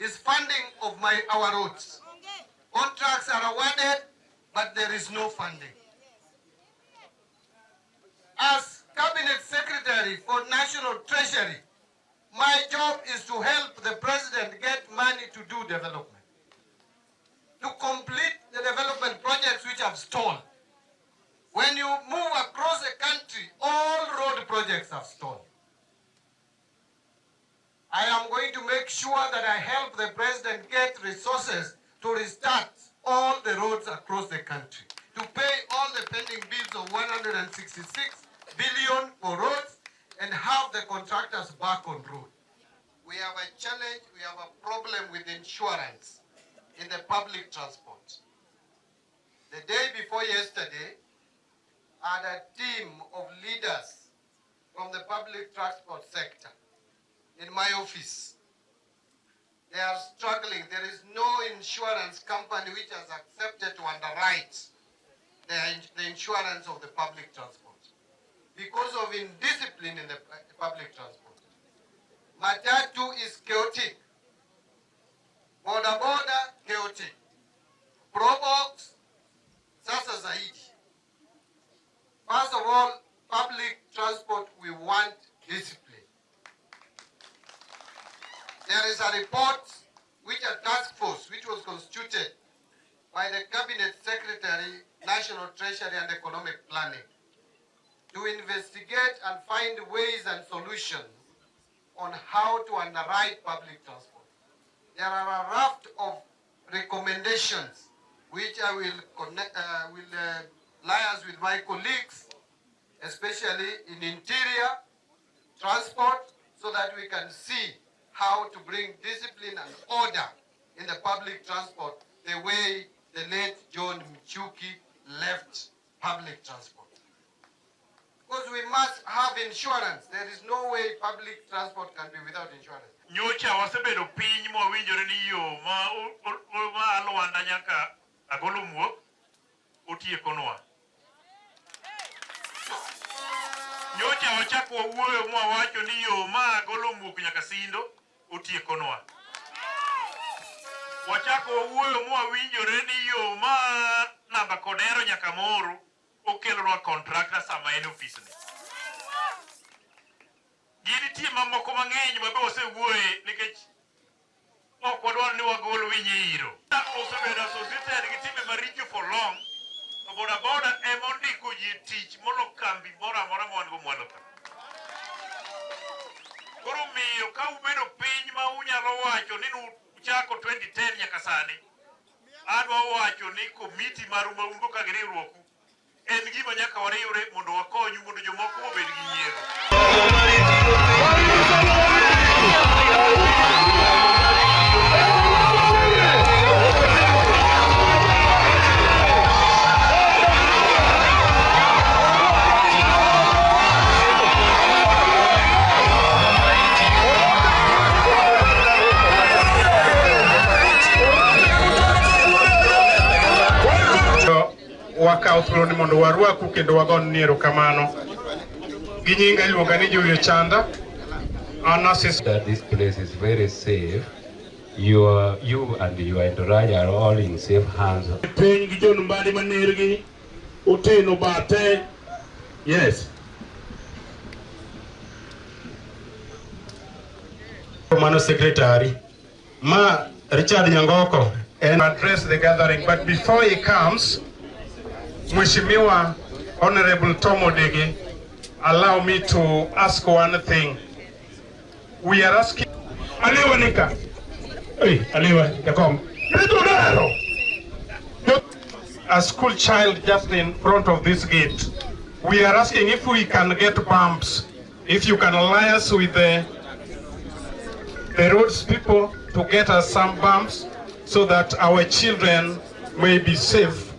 is funding of our roads. Contracts are awarded, but there is no funding. As Cabinet Secretary for National Treasury, my job is to help the president get money to do development, to complete the development projects which have stalled. When you move across the country, all road projects have stalled. I am going to make sure that I help the president get resources to restart all the roads across the country, to pay all the pending bills of 166 billion for roads and have the contractors back on road. We have a challenge, we have a problem with insurance in the public transport. The day before yesterday, I had a team of leaders from the public transport sector in my office. They are struggling. There is no insurance company which has accepted to underwrite the insurance of the public transport because of indiscipline in the public transport. Matatu is chaotic. Boda boda, chaotic. Probox, sasa zaidi. First of all, public transport, we want discipline. There is a report which a task force which was constituted by the Cabinet Secretary, National Treasury and Economic Planning, to investigate and find ways and solutions on how to underwrite public transport. There are a raft of recommendations which I will connect, will liaise with my colleagues, especially in interior transport, so that we can see how to bring discipline and order in the public transport the way the late John Michuki left public transport. Because we must have insurance. There is no way public transport can be without insurance. Nyocha wasebedo piny mwawinjore ni yo ma Alwanda nyaka Agolo Muok otiekonwa. Nyocha wachako wawuoyo mwawacho ni yo ma Agolo Muok nyaka Sindo otiekonwa. Wachako wawuoyo mwawinjore ni yo ma namba Kodero nyaka Moro okelonwa contractor sama en ofisne. Gi nitie mamoko mang'eny ma be wasewuoye nikech ok wadwar ni wagol winy e iro. Osebedo associated gi timbe maricho for long, to boda boda ema ondiko ji e tich molo kambi moro amora ma wan go mwalo ka. Koro miyo ka ubedo piny ma unyalo wacho ni nuchako 2010 nyaka sani, adwa wacho ni komiti maru ma un go ka gi riwruoku en gima nyaka wariwre mondo wakonyu mondo jomoko obed gi nyiero. Wakawo thuolo ni mondo warwaku kendo wagon ni erokamano. Gi nyinga iluonga ni Julia Chanda. An assistant that this place is very safe. You and your entourage are all in safe hands. Piny gi John Mbadi manergi Otieno Bate. Yes. Mano secretary. Ma Richard Nyangoko and address the gathering. But before he comes, Mheshimiwa Honorable Tom Odege, allow me to ask one thing. We are asking Aliwa Nika. Hey, Aliwa, Jakom. A school child just in front of this gate. We are asking if we can get bumps, if you can alliance with the roads people to get us some bumps so that our children may be safe.